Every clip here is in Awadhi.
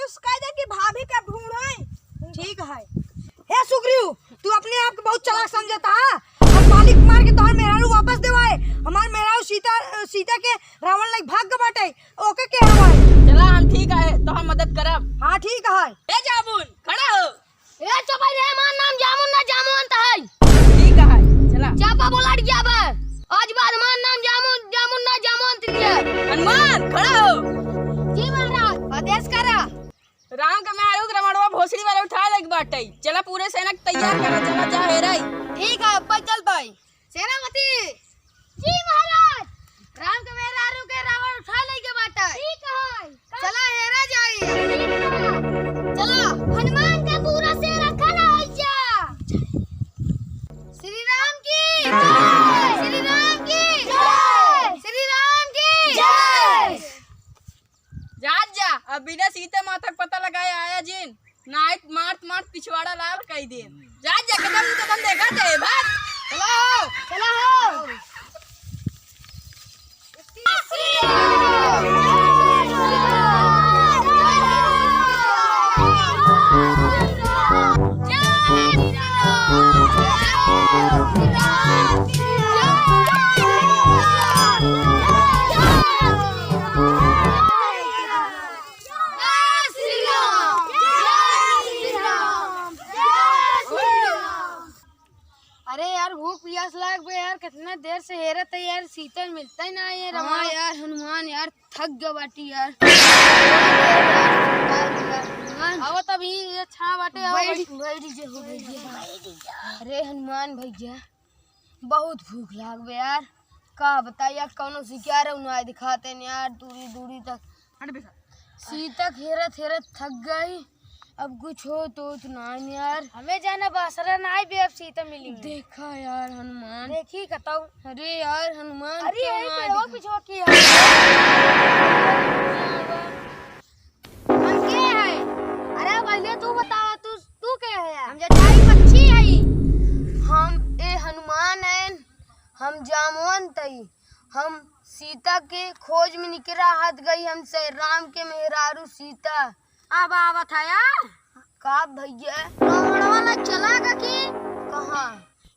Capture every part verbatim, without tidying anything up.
उसका दे कि भाभी के ढूंढे। ठीक है। हे सुग्रीव, तू अपने आप के बहुत चालाक समझत हा। हम मालिक मार के तोहर मेहरारू वापस देवाए। हमार मेहरारू सीता, सीता के रावण लाइक भाग के बाटे। ओके के हवाए। चला, हम ठीक है, तोहर मदद करब। हाँ, ठीक है। ए जामुन, खड़ा हो। ए चुप रे, हमार नाम जामुन ना, जामवंत है। ठीक है, चला। चापा बोलाट गया बा। आज बाद हमार नाम जामुन, जामुन ना, जामवंत लिया। हनुमान, खड़ा हो। जी महाराज, आदेश करा। राम के मेहरारू के रमणवा भोसड़ी वाले उठा लेके बाटे। चला, पूरे सेना के तैयार करा, चला जा हेराई। ठीक है, अब चल पाई। सेनापति। जी महाराज। राम के मेहरारू के रावण उठा लेके बाटे। ठीक है। चला हेरा जाई। ठीक है। चला। हनुमान का पूरा सेना खड़ा हो जा। श्री राम की जय। श्री राम की जय। श्री राम की जय। जात जा, अब बिना सीते माता के पता लगाए आया जिन, नाहीं त मारत मारत पिछवाड़ा लाल कई दे। जात जा, कदम कदम देखा दे, भाग। चला हो, चला हो। जय श्री राम, जय श्री राम, जय श्री राम। अरे यार, भूख पियास लाग बे यार, कितना देर से हेरत है यार, सीता मिलता ही ना है रे। हाँ यार, हनुमान यार, थक गया बाटी यार। हनुमान। आवत अभी ये छा बाटे, आओ बैठ, बैठ। बैठ जे हो, बैठ जे। अरे हनुमान भैया, बहुत भूख लाग बे यार, का बताई यार, कौनो शिकार उनाई दिखाते नहीं यार, दूरी दूरी तक। हट बे साला। सीता के हेरत हेरत थक गई, अब कुछ हो तो, तो ना यार। हमें जाना बासरा ना आई बे, अब सीता मिली। देखा यार हनुमान। देखी कतऊ। अरे यार हनुमान, अरे क्यों यही ना पे हो दिखा? पीछे की है। हम के है? अरे पहले तू बतावा, तू, तू के है यार? हम जटाई पक्षी हई। हम ए हनुमान हैं, हम जामवंत हई। हम सीता के खोज में निकरा हाथ गई, हमसे राम के मेहरारू सीता। अब आवत है यार। का भैया? रावण वाला चला गा की? कहाँ?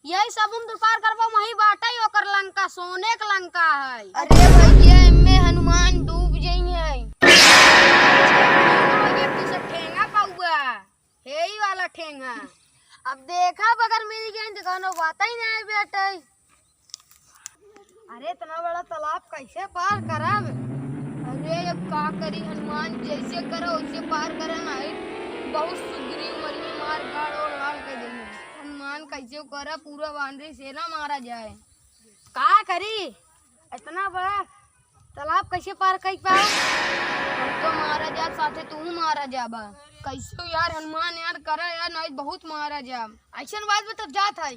यही समुद्र पार करबो, वहीं बाटे ही ओकर लंका, सोने के लंका है। अरे भैया, एमे हनुमान डूब जइहैं। ये तो सब ठेंगा पाउबा, हेई वाला ठेंगा। अब देखा, अगर मिल गए तो कौनो बात ही नहीं बेटे। अरे, इतना बड़ा तालाब कैसे पार करब? अरे, अब का करी हनुमान, जैसे करो वैसे पार करे ना। बहुत सुग्रीव मरिए मार गाड़ और हाल कर देंगे। हनुमान कैसे करा, पूरा बानरी सेना मारा जाए। का करी, इतना बड़ा तालाब कैसे पार कर पाओ? हम तो मारा जाब, साथे तू मारा जाबा। कैसे हो यार हनुमान यार, करा यार, नहीं बहुत मारा जाब। ऐसन बात में तब जात है।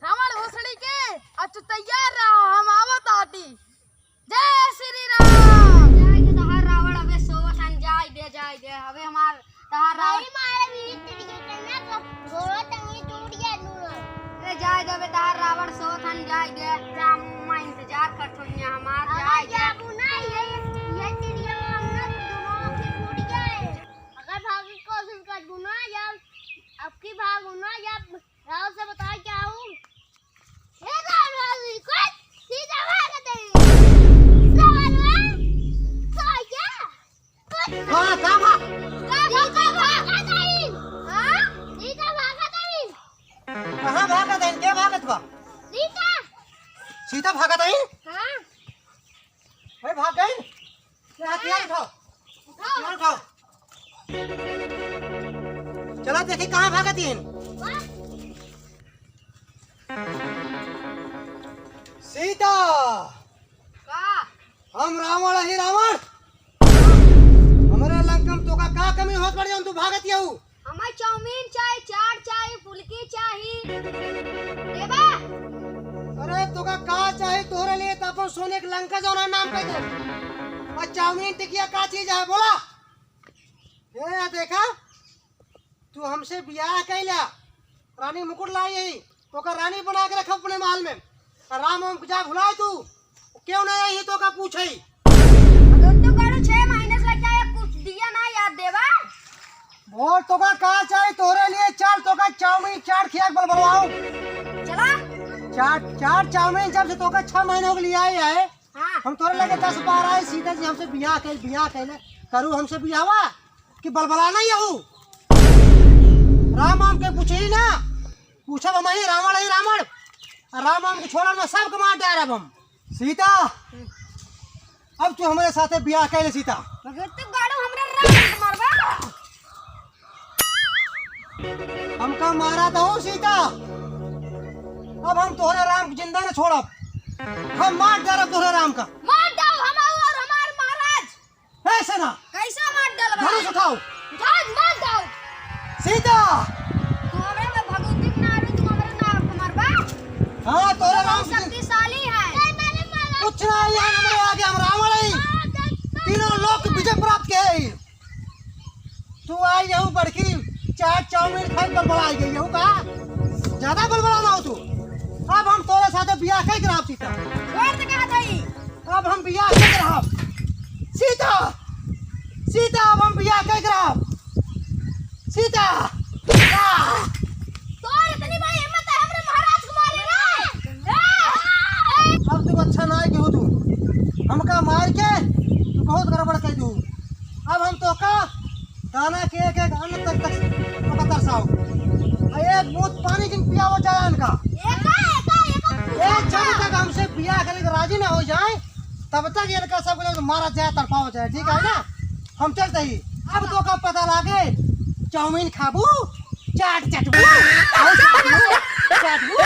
रावण भोसड़ी के, अब तू तैयार रहा, हम आवत आटी। जय श्री राम। जाए दे तहार रावण, अबे सोवत हन, जाए दे, जाए दे, अबे हमार तहार रावण। नहीं मारे भी तेरी के कहना तो घोड़ा टंगी टूट गया दूनो। ए, जाए दे, अबे तहार रावण सोवत हन, जाए दे। राम, मैं इंतजार करत हूँ यहाँ हमार, हमार जाए दे। जाबू ना, ये, ये तेरी हम ना दोनों की फूट गया है। अगर भाग की कोशिश कर दूँ ना यार, अब की भाग ना यार। राव से बताओ क्या हूँ? हे राव, राव, कोई सीधा भागत है। सवाल हुआ? तो क्या? हाँ, का भा-, का भा-, का भागत है? हाँ? सीधा भागत है। कहाँ भागत है? के भागत बा? सीधा। सीधा भागत है? हाँ। अरे भाग गई? ये हथियार उठाओ। हथियार उठाओ। चला देखी कहाँ भागत हीं। सीता। का? हम रावण ही रावण। हमरे लंका में तोका का कमी होत बा जौन तू भागत हऊ? हमें चाउमीन चाही, चाट चाही, फुलकी चाही। देबा? अरे, तोका का चाही? तोहरे लिए त अपन सोने के लंका जौन है नाम पे दे। और चाउमीन टिकिया का चीज है, बोला? ए, या देखा, तू हमसे बियाह कैला, रानी मुकुट लाई है, तोका रानी बना के रखब अपने महल में। और राम वाम के जा भुलाए तू, क्यों नहीं आई है तोका पूछे? अब तो करू छह महीने से लेके आया, कुछ दिया ना याद देबा। बोल, तोका का चाही? तोरे लिए चार, तोका चाउमीन चाट खिया के बलबलवाओ। चला। चाट, चाट चाउमीन जब से तोका छह महीने हो गए लिया ही है। हाँ। हम तोरे लगे दस बार आए, सीता जी हमसे बियाह कर, बियाह कर ले, करू हमसे बियाहवा कि बलबला नहीं हूँ। राम वाम के पूछे ही ना, पूछब हम ही रावण ही रावण, और राम वाम के छोड़ब ना, सबके मार डारब हम। सीता, अब तू हमरे साथे बियाह कर ले सीता। मगर तू गाड़ू हमरे राम के मारबा। हमका मारा तो हो सीता, अब हम तोहरे राम के जिंदा न छोड़ब, हम मार डारब तोहरे राम का। मार दो हम और हमार महाराज। ऐसे ना। कैसे मार डालबा? धनुष उठाओ। उठाओ, मार दो। सीता। तू हमरे में भगवती के ना रे, तू हमरे नाम के मारबा। हाँ, तोहरे राम के शक्तिशाली है। कुछ ना, ये हमरे आगे हम रावण है। तीनों लोक विजय प्राप्त के है। तू आई यहू बड़की चाट चाउमीन खाई बलबला आई गई यहू का? ज्यादा बलबला ना हो तू। अब हम तोरे साथे बियाह कई कराब सीता। छोड़ दे कहा जाई। अब हम बियाह कई कराब। सीता, सीता, अब हम बियाह कई कराब। सीता। आ! तोर इतनी बड़ी हिम्मत है हमरे महाराज को मारे रे? अब तू अच्छा ना है केहू तू। हमका मार के तू बहुत गड़बड़ कर दू। अब हम तोका दाना के एक एक अन्न तक तक तोका तरसाओ। आ एक बूंद पानी जिन पियावो जाए इनका। एका, एका, एका एक क्षण तक हमसे बियाह करे के राजी ना हो जाए, तब तक इनका सब कुछ मारा जाए, तड़पावा जाए, ठीक है ना? हम चलते ही। अब तोका पता लागे, चाउमीन खाबू, चाट चटबू, और चाटबू, चाटबू।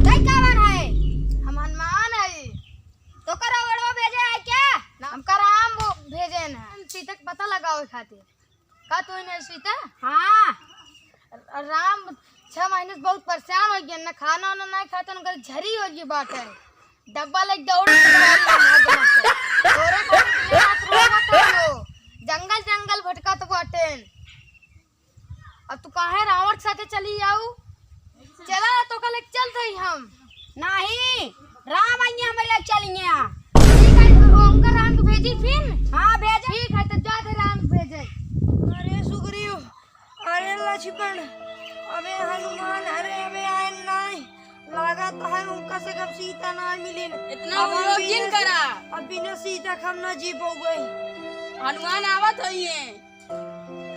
तै कवन है? हम हनुमान है। तोका रावणवा भेजे है क्या? ना। हमका राम वो भेजे न है। हम सीता के पता लगावे खातिर। का तू नहीं सीता? हाँ। र-, राम छह महीने से बहुत परेशान हो गए, ना खाना वाना नहीं खाते, उनकर झरी हो गई बात है। डब्बा लेके दौड़ के बाहर निकल गए। तोरे बहुत दिन रात रोवत हो। जंगल जंगल भटकत बाटेन। अब तू काहे रावण के साथे चली जाऊ? चला, तोका लेके चल दई हम। नहीं, राम आइए, हमें लेके चलिए। ठीक है, उनका राम को भेजी फिर? हाँ, भेजे। ठीक है, तो जा दे राम को भेजे। अरे सुग्रीव, अरे लक्ष्मण, अबे हनुमान, अरे अबे आए नहीं। लागत है उनका से कब सीता ना मिलिन। इतना अब हम उल्लू बिना जिन से-, करा। अब बिना सीता के हम ना जी पउबे। हनुमान आवत होइए।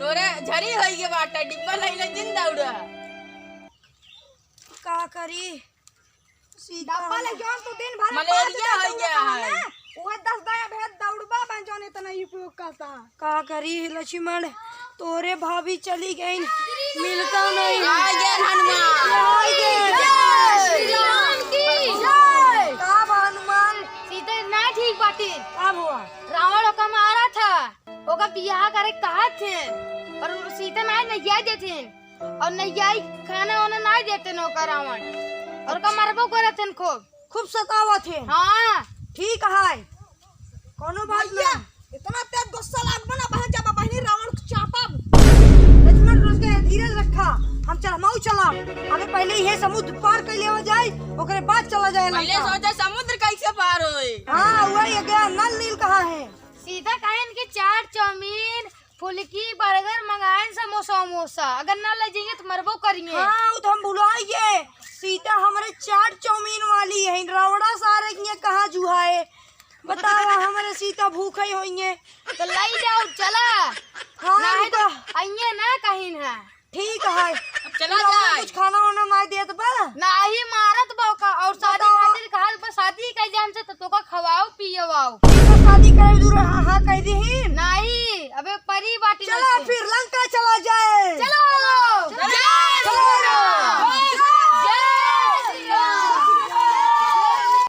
तोरे झरी होई के बाटा, डिब्बा लइले जिन दौड़ा। का करी? सीता डब्बा ले जौन तू दिन भर मलेरिया पाँच दस होइ गया दौड़त है। हवे, उहे दस दया भेद दौड़बा बन जौन इतना ही उपयोग करता। का करी लक्ष्मण, तोरे भाभी चली गई, मिलता नहीं। आ गए हनुमान। आ गए। जय श्री राम की जय। का बा हनुमान? सीता ना ठीक बाटे। का हुआ? रावण ओका मारा था। ओका बियाह करे कहा थे, पर उ सीता ना नैया देथिन, और नैया खाना वाना ना देथिन ओका रावण, और ओका मरबो करथिन खूब। खूब सतावत है। हाँ। ठीक है, कोनो बात भैया, ना। इतना तेज गुस्सा लाग बना बहन जब बहनी रावण को चापब। लक्ष्मण रोज के धीरज रखा, हम चढ़माऊ चला, हमें पहले ही समुद्र पार कर लेवा जाए, ओकरे बाद चला जाए पहले लंका। सोचा समुद्र कैसे पार होए। हाँ, वही गया, नल नील कहाँ है? सीता कहेन कि चाट चाउमीन, फुलकी, बर्गर मंगाएन, समोसा वमोसा। अगर ना ले जाइए तो मरबो करिए। हाँ, वो तो हम भुलाइए। सीता हमरे चाट चाउमीन वाली है, रावणा सारे के कहाँ जुहाए। बतावा, हमरे सीता भूखे होइए। तो ले जाओ, चला। हाँ, नहीं तो रुको। आइए ना कहीं है। ठीक है। अब चला जाए। कुछ खाना वाना ना देत बा? नाही, मारत बा ओका। और शादी बताओ। खातिर कहल बा, शादी कइले हमसे तो तोका खवाओ पियवाओ। ठीक बा, शादी करे दूर,